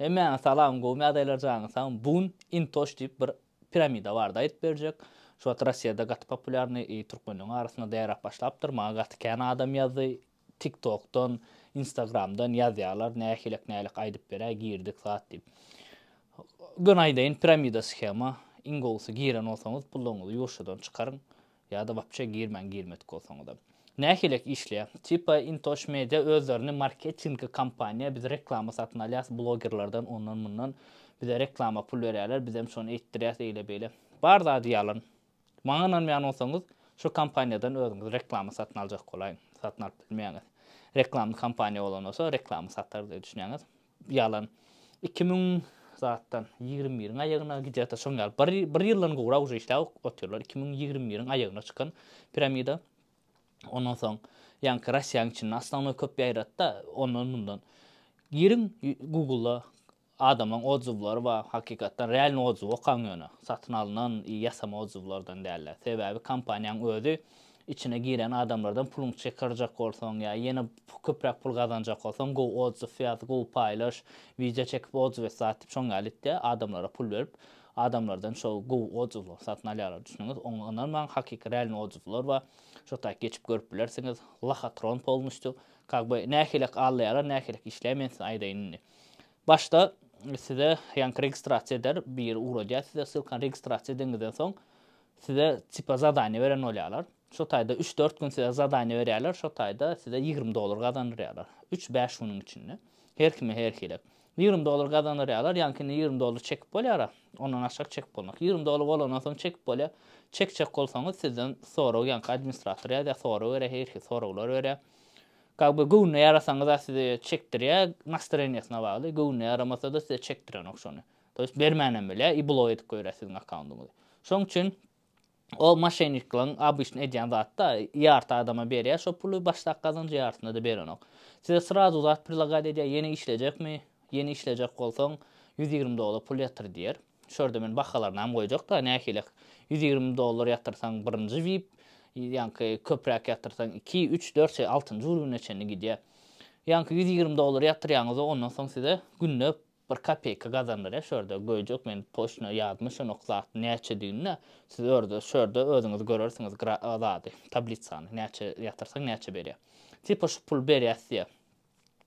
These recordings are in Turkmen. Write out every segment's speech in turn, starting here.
Hemmäňe salam gowmy ýagdaýlar janyňyz sagmy bu gün Intoş diýip bir piramida barada aýdyp berjek şu wagt Rossiýada gaty populýarnyý i türkmenleň arasynda ýaýrap başlapdyr maňa gaty kän adam ýazdy tik tokdan instagramdan ýazýarlar nähilek nähilek aýdyp beräý girdik zat diýip göni aýdaýyn piramida shema iň gowusy giren bolsaňyz pullaryňyzy ýuwaşjadan çykaryň Ýa-da wapşe girmäň girmedik bolsaňyzam. Nähilek işleýär? Tipa Intoş media özlerini marketing kompaniýa biz reklama satyn alýas blogerlerden ondan mundan bize reklama pul berýärler bizem şony etdirýäs eýle beýle. Bar zady ýalan. Maňa ynanmaýan bolsaňyz şu kompaniýadan özüňiz reklama satyn aljak bolaýyň. Satyn alyp bilmeýäňiz. Reklamny kompaniýa bolan bolsa reklama satardy düşünýäňiz. Ýalan. 2000 zatdan 21-iň aýagyna gidýärdi şoň ýaly. Bir, bir ýyldan gowrak uje işläp otyrlar. 2021-iň aýagyna çykan piramida. Ondan soň ýaňky Russiýanyň içinde osnovnoý köp ýaýratda, ondan mundan. Giriň Google-da adamlaryň otzywlary bar, hakykatdan realny otzyw okaň ýöne. Satyn alnan ýasama otzywlardan dälde. Sebäbi kompaniýaň özi Içine giren adamlardan puluňy çykarjak bolsaň ýa ýene köpräk pul gazanjak bolsaň gowy otzyw ýaz, gowy paýlaş, wideo çekip otzyw et zat diýip şoň ýaly etýär. Adamlara pul berip adamlardan şo gowy otzywlary satyn alýarlar düşüniňiz. Oňa ynanmaň hakyky realny otzywlar bar. Şo taýy geçip görüp bilersiňiz. Lochatron polnusýu. Kak by nähilek aldaýarlar nähilek işleýär men size aýdaýyn indi. Başda size ýaňky registrasiýa eder biri ugradýar size ssylkany registrasiýa edeňizden soň Size tipa zadaniýa beren bolýarlar. Şo taýda üç-dört gün size zadaniýa berýärler, şo taýda size 20 dollar gazandyrýarlar. Üç-bäş günüň içinde. Her kime her hili. 20 dollar gazandyrýarlar, ýaňky indi 20 dollar çekip bolýar-a. Ondan aşak çekip bolmaz. 20 dollar bolandan soň çekip bolýar. Çekjek bolsaňyz sizden sorag ýaňky administrator ýazýar, sorag berýär, her hili soraglar berýär. Kak by göwnüne ýarasaňyz-a sizi çekdirýär, nastroýeniýasyna bagly. Göwnüne ýaramasa-da size çekdirenok şony. To ýest bermänem bilýär i blok edip goýberýär siziň akkaundyňyzy. Şoň üçin o moşenniklaryň obyçny edýän zatda ýarty adama berýär şo puly başdak gazanjy ýartyna-da berenok. Size srazu zat predlagat edýär ýene işlejekmi ýene işlejek bolsaň 120 dollar pul ýatyr diýer. Şu ýerde men bahalarynam goýjakda nähili 120 dollar ýatyrsaň birinji vip ýaňky köpräk ýatyrsaň 2 3 4 şeý altynjy uruwine çenli gidýär. Ýaňky 120 dollar ýatyrýaňyz ondan soň size günde Bir kopeýka gazandyrýa şörde göýjek men toçno ýazmyşanok zat näçedigini siz örde şörde özüňiz görersiňiz zady tablitsany näçe ýatyrsaň näçe berýä tipa şu pul berýäs diýä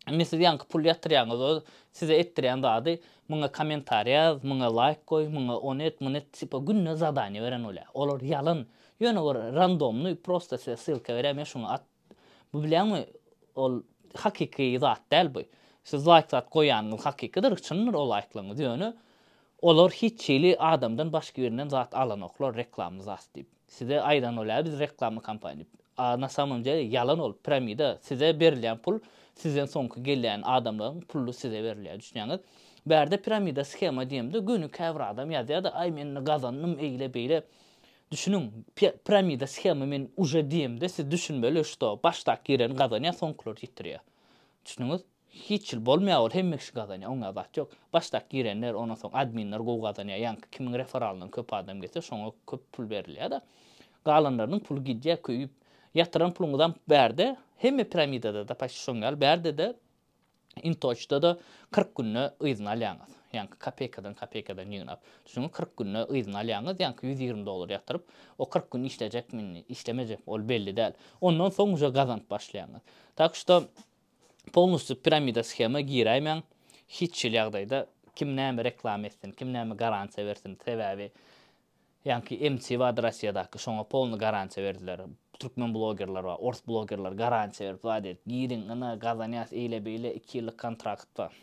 indi siz ýaňky pul ýatyrýaňyz o size etdirýän zady muňa kommentariý ýaz muňa laýk goý muňa ony et muny et tipa günde zadaniýa beren bolýa olar ýalan ýöne bir randomnyý prosta size ssylka berýä men şuňa at Bu bilýäňmi ol hakyky zat däl bu. Siz laýk zat goýanyňyz hakykydyr, çyndyr o laýklaryňyz ýöne olar hiç hili adamdan başga birinden zat alanoklar reklamny zat diýip. Size aýdan bolýar biz reklamny kompaniýa diýip. A na samom dele ýalan ol piramida size berilýän pul sizden soňky gelýän adamlaryň pully size berilýär düşünýäňiz. Bärde piramida shema diýemde göni käbir adam ýazýada aý men indi gazandym eýle beýle. Düşüniň, piramida shema men uje diýemde siz düşünmeli şto başdak giren gazanýar soňkular ýitirýär. Düşündiňiz? Hiç hili bolmaýar ol hemme kişi gazanýar oňa zat ýok. Başdak girenler ondan soň adminler gowy gazanýar ýaňky kimiň referalyndan köp adam gelse şoňa köp pul berilýär-de. Galanlarynyň puly gidýär köýüp. Ýatyran puluňyzam bärde hemme piramidada-da paçti şoň ýaly bärde-de Intoçda-da 40 günde yzyny alýaňyz. Ýaňky kopeýkadan kopeýkadan ýygnap. Düşüniň 40 günde yzyny alýaňyz, ýaňky 120 dollar ýatyryp, o 40 gün işlejekmi indi, işlemejekmi, ol belli däl. Ondan soň uje gazanyp başlaýaňyz. Tak şto polnusty piramida shema giräýmäň. Hiç hili ýagdaýda kim näme reklama etsin, kim näme garantiýa bersin, sebäbi Ýaňky MC bardy Rossiýadaky şoňa polny garantiýa berdiler. Türkmen blogerler bar, ors blogerler garantiýa berip zat edip giriň yna gazanýas eýle beýle iki ýyllyk kontrakt bar.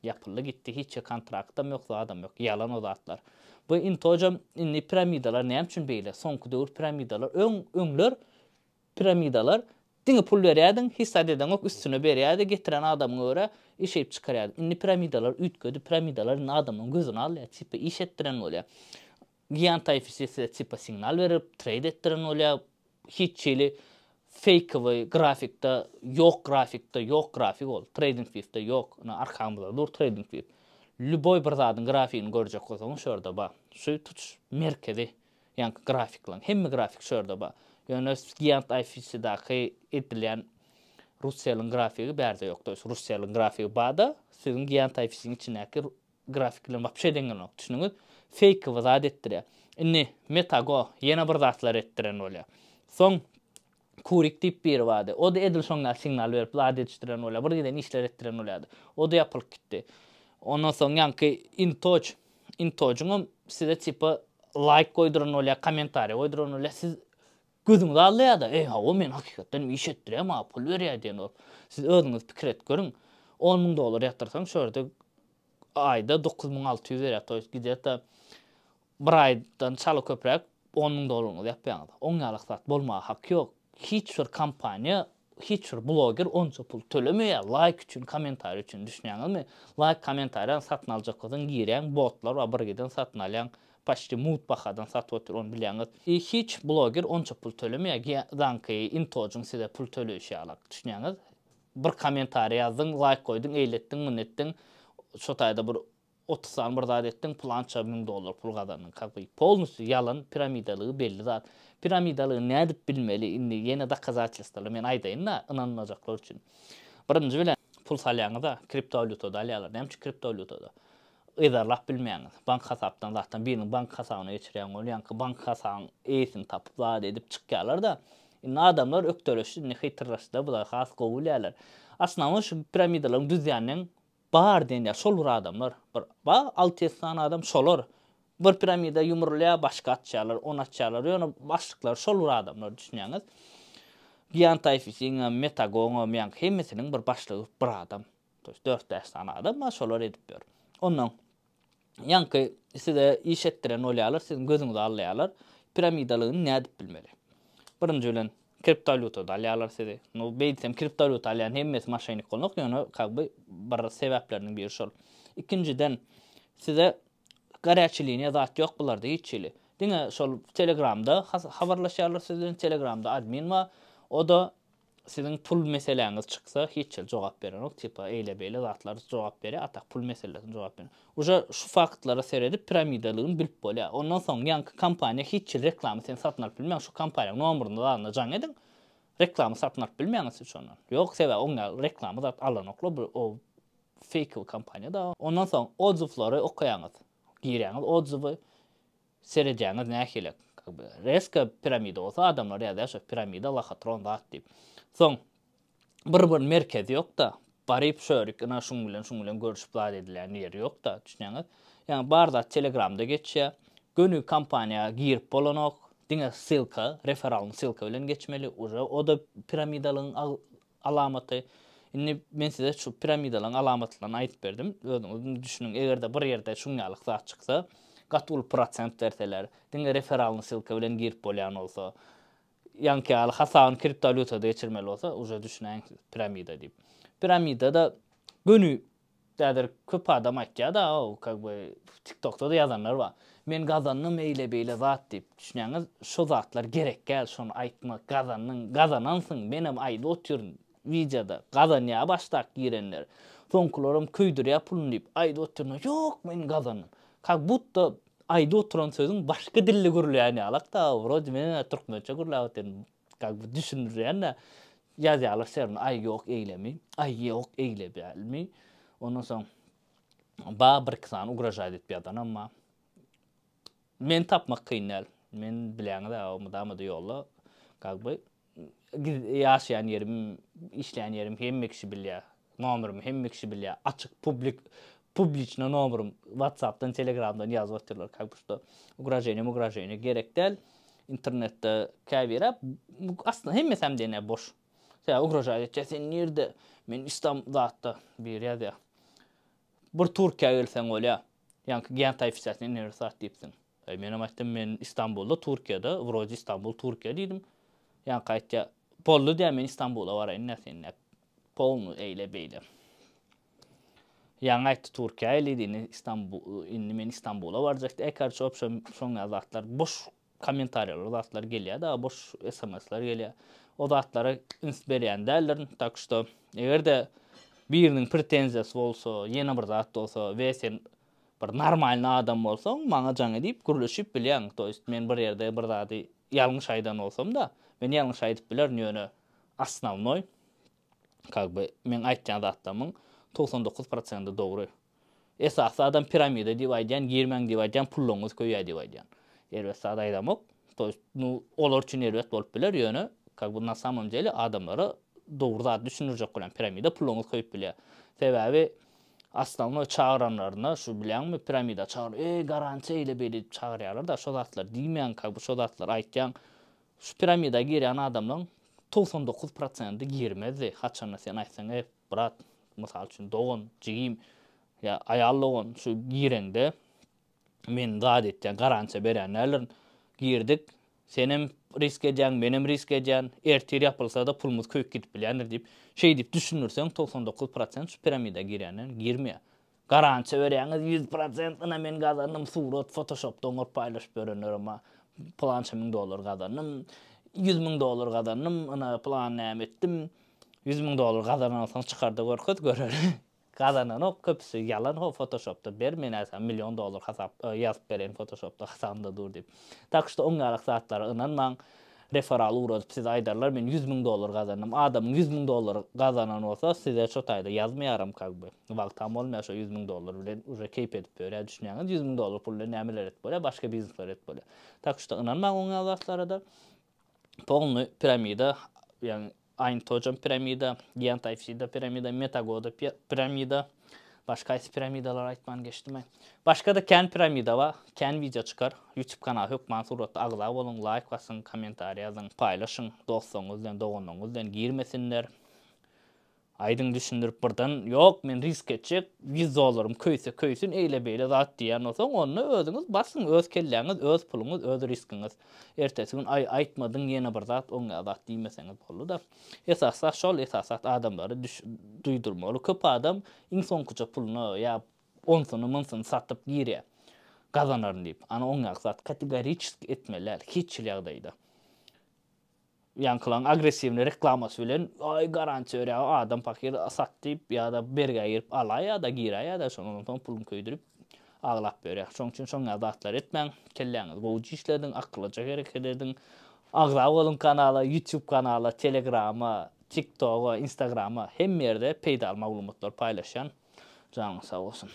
Ýapyldy gitdi hiç ýer kontraktam ýok zadam ýok ýalan o zatlar. Bu intojam indi piramidalar näme üçin beýle soňky döwür piramidalar öň öňler Piramidalar diňe pul berýärdiň, hiç zat edeňok, üstüne berýärdi, getiren adamyňa görä iş edip çykarýardyň. Indi piramidalar üýtgedi, piramidalar indi adamlaryň gözüni alýar, tipa iş etdiren bolýar. Giant IFC size tipa signal berip, treýd etdiren bolýar. Hiç hili feýkowy grafikde ýok grafikde ýok grafik ol, TradingView-de ýok. Ine arkamyzda dur TradingView. Lýuboý bir zadyň grafigini görjek bolsaňyz şu ýerde bar. Şu tutuş merkezi. Ýaňky grafiklaň hemme grafik şu ýerde bar. Ýöne Giant IFC-daky edilýän. Russeliň grafigi bärde ýok. To ýest Russeliň grafigi barda, siziň Giant IFC-iň içindäki grafik bilen wapşe deň gelenok. Düşündiňiz? Feýkowy zat etdirýär. Indi Metago ýene bir zatlar etdiren bolýar. Soň Kurik diýip biri bardy. O-da edil şoň ýaly signal berip zat edişdiren bolýar. Bir giden işler etdiren bolýardy. O-da ýapylyp gitdi. Ondan soň ýaňky Intoç, Intojyňam size tipa laýk goýduran bolýar, kommentariý goýduran bolýar. Siz gözüňiz aldaýar-da, eý hawa men hakykatdan hem iş etdirýän, maňa pul berýär diýen bolup. Siz özüňiz pikir edip görüň. 10 müň dollar ýatyrsaň şu ýerde aýda 9600 berýär. To ýest gide-to Bir aýdan çala köpräk on müň dollaryňyzy ýapýaňyz. Oň ýalak zat bolmaga haky ýok. Hiç bir kompaniýa, hiç bir bloger onça pul tölemeýär laýk üçin, kommentariý üçin düşünýäňizmi? Laýk kommentariýany satyn aljak bolsaň girýäň botlar bar bir giden satyn alýaň paçti mugt bahadan satyp otyr ony bilýäňiz. I hiç bloger onça pul tölemeýär zaňky intojyň size pul töleýşi ýalak düşünýäňiz? Bir kommentariý ýazdyň laýk goýduň eýle etdiň muny etdiň şo taýda bir 30 sany bir zat etdiň pylança müň dollar pul gazandyň как бы polnusýu ýalan piramidalygy belli zat piramidalygy nädip bilmeli indi ýene dokazatelstwolar men aýdaýynda ynanmajaklar üçin birinji bilen pul salýaňyza kriptowalýutada alýarlar näme üçin kriptowalýutada yzarlap bilmeýäňiz bank hasapdan zatdan biriniň bank hasabyna geçirýäň ol ýaňky bank hasabyň eýesini tapyp zat edip çykýarlarda indi adamlar ökdeleşdi indi hytyrlaşdylar bular has gowy bilýärler osnownoý şu piramidalaryň düzýänleň Bar diýen ýaly şol bir adamlar. Bir bar alty-ýedi sany adam şolar. Bir piramida ýumrulýar, başga açýarlar, ony açýarlar. Ýöne başlyklary şol bir adamlar düşünýäňiz. Giant IFC-iňem, Metagoňam, ýaňky hemmesiniň bir başlygy bir adam. To ýest dört-bäş sany adam bar, şolar edip ýör. Onnoň Ýaňky size iş etdiren bolýarlar, siziň gözüňizi aldaýarlar. Piramidalygyny nädip bilmeli? Birinji bilen kriptowalýutada alýarlar sizi. Nu, beýtsem kriptowalýuta alýan hemmesi moşennik bolmak, ýöne как бы bir sebäpleriniň biri şol. Ikinjiden, size gorýaçi liniýa zat ýok bularda hiç hili. Diňe şol Telegramda habarlaşýarlar siz bilen, Telegramda admin bar. O-da Siziň pul meseläňiz çyksa hiç hili jogap berenok tipa eýle beýle zatlar jogap berýär a tak pul meselesine jogap bermez. Uje şu faktlara seredip piramidalygyny bilip bolýar. Ondan soň ýaňky kompaniýa hiç hili reklama sen satyn alyp bilmeň şu kompaniýaň nomeryny zadyna jaň ediň reklama satyn alyp bilmeňiz siz şondan. Ýok sebäbi oň ýaly reklama zat alanoklar bu o feýkowy kompaniýa da. Ondan soň odzywlary okaýaňyz girýäňiz odzywy Seredýäňiz nähili как бы rezko piramida bolsa adamlar ýazýar şo piramida lохотрон zat diýip. Soň bir bir merkezi ýokda baryp şörik ina şuň bilen şuň bilen görüşip zat edilýän ýeri ýokda düşünýäňiz. Ýagny bar zat telegramda geçýär. Göni kompaniýa girip bolanok. Diňe ssylka, referalnyý ssylka bilen geçmeli. Uje o-da piramidalygyň alamaty. Indi men size şu piramidalaryň alamatlaryny aýdyp berdim. Özüňiz indi düşüniň, eger-de bir ýerde şuň ýaly zat çyksa, gaty uly prosent berseler, diňe referalnyý ssylka bilen girip bolýan bolsa, ýaňky ýaly hasabyny kriptowalýutada geçirmeli bolsa, uje düşünäýiň siz piramida diýip. Piramida-da göni Häzir köp adam aýtýada o kak by tiktokda-da ýazanlar bar. Men gazandym eýle beýle zat diýip. Düşünýäňiz şo zatlar gerek däl şony aýtmak gazandyň gazanansyň menem aýdyp otyryn wideoda gazanýa başdak girenler soňkularam köýdürýä puluny diýip aýdyp otyryn ýok men gazandym. Kak budda aýdyp oturan sözüň başga dilde gürleýän ýalakda wrode men türkmençe gürläp otyryn Kak by düşündirýän-de ýazýarlar serine aý ýok eýlemi, aý ýok eýle dälmi. Ondan soň ba bir-iki sany ugražaýt edip ýazanam bar. Meni tapmak kyn däl. Men bilýäňiz-ä mydama-da ýolda. Kak by ýaşaýan ýerim, işleýän ýerim hemme kişi bilýär. Nomerimi hemme kişi bilýär. Açyk publik publiçno nomerim WhatsAppdan, Telegramdan ýazyp otyrlar. Kak by şda ugraženiýe mugraženiýe gerek däl. Internetde käbirä aslynda hemmesem diýen ýaly boş. Sebäbi ugražaýt etýär, sen nirde? Men Istam zatda biri ýazýar. Bir Türkiýä gelseň bolýar. Ýaňky Gen taýfisýasyny iner zat diýipsiň. Eý menem aýtdym, men Istanbulda, Türkiýede, wrode Istanbul Türkiýe diýdim. Ýaňky aýtýar, boldy diýýär, men Istanbula baraýyn diýýär, sen näp polny eýle beýle. Ýaňy aýtdy Türkiýä elidi indi Istanbul indi men Istanbula barjak diýýär karçe obşem şoň ýaly zatlar boş kommentariýalar zatlar gelýär da boş smsler gelýär o zatlara üns berýän däldirin tak şto eger-de biriniň pretenziýasy bolsa ýene bir zat bolsa we sen bir normalny adam bolsaň maňa jaň edip gürleşip bilýäň to ýest men bir ýerde bir zady ýalňyş aýdan bolsam-da men ýalňyş aýdyp bilerin ýöne osnownoý. Kak by meň aýtýan zatlarymyň 99 prosendi dogry. Esasy zadam piramida diýip aýdýan, girmäň diýip aýdýan, pullaryňyz köýýär diýip aýdýan. Erbet zat aýdamok. To ýest, nu, olar üçin erbet bolup biler, ýöne, kak by, na samom dele adamlara dogry zady düşündirjek bolýan. Piramida pullaryňyz köýüp bilýär. Sebäbi osnownoý çagyranlarynda şu bilýäňmi, piramida çagyr, eý, garantiýa eýle-beýle diýip çagyrýarlar-da, şo zatlary diýmäň, kak by, şo zatlary aýtýaň. Şu piramida girýän adamlaryň 99 prosendi girmezdi, haçanda sen aýtsaň, eý, Brat, mysal üçin, dogan, jigim ýa aýal dogan şu gireňde men zat etýän, garantiýa berýän däldirin. Girdik, senem risk edýäň, menem risk edýän, ertir ýapylsa-da pulumyz köýüp gidip bilýändir diýip, şeýdip düşündirseň 99 prosent şu piramida girýänden girmeýär. Garantiýa berýäňiz 100 prosent ina men gazandym, surat fotoşopda oňaryp paýlaşyp ýörenlerem bar. Pylança müň dollar gazandym, 100 müň dollar gazandym, ina pylan näme etdim. 100 müň dollar gazanansoň çykar-da görkez, göreli. Gazananok, köpüsi ýalan ho fotoşopda ber, men häzir million dollar hasap ýazyp bereýin fotoşopda hasabymda dur diýip. Tak şto oň ýalak zatlara ynanmaň. Referal ugradyp size aýdarlar men 100 müň dollar gazandym. Adamyň 100 müň dollar gazanan bolsa size şo taýda ýazmaýaram kak by. Wagtam bolmaýar şo 100 müň dollar bilen uje keýp edip ýörýär düşünýäňiz. 100 müň dollar pul bilen nämeler edip bolýar, başga biznesler edip bolýar. Tak şto ynanmaň oň ýaly zatlara-da. Polny piramida, ýagny Aýntojam piramida, Giantayfsida piramida, Metagoda piramida, başga haýsy piramidalary aýtman geçdim-aý. Başga-da kän piramida bar, kän wideo çykar. YouTube kanala hökman suratda agza boluň, laýk basyň, kommentariý ýazyň, paýlaşyň dostlaryňyz bilen, doganlaryňyz bilen girmesinler. Aýdyň düşündirip birden ýok men risk etjek 100 dollarym köýse köýsün eýle beýle zat diýýän bolsaň onda özüňiz basyň öz kelläňiz öz puluňyz öz riskiňiz ertesi gün aý aýtmadyň ýene bir zat oňa zat diýmeseňiz boldy-da esasy zat şol esasy zat adamlary duýdurmaly köp adam iň soňkuja puluna ýa onsuny munsuny satyp girýär gazanaryn diýip ana oňa zat kategoriçeski etmeli däl hiç hili ýagdaýda. Ýaňkylaň agressiwnyý reklamasy bilen aý garantiýa berýär adam pahyr sat diýip ýa-da bergä girip alaýýar-da giräýýär-de şondan soň puluny köýdürip aglap berýär. Şoň üçin şoň ýaly zatlary etmäň. Kelläňizi gowja işlediň, akyllyja hereket ediň. Agza boluň kanala, YouTube kanala, Telegrama, TikToga, Instagrama hemme ýerde peýdaly maglumatlary paýlaşýan. Janyňyz sag bolsun.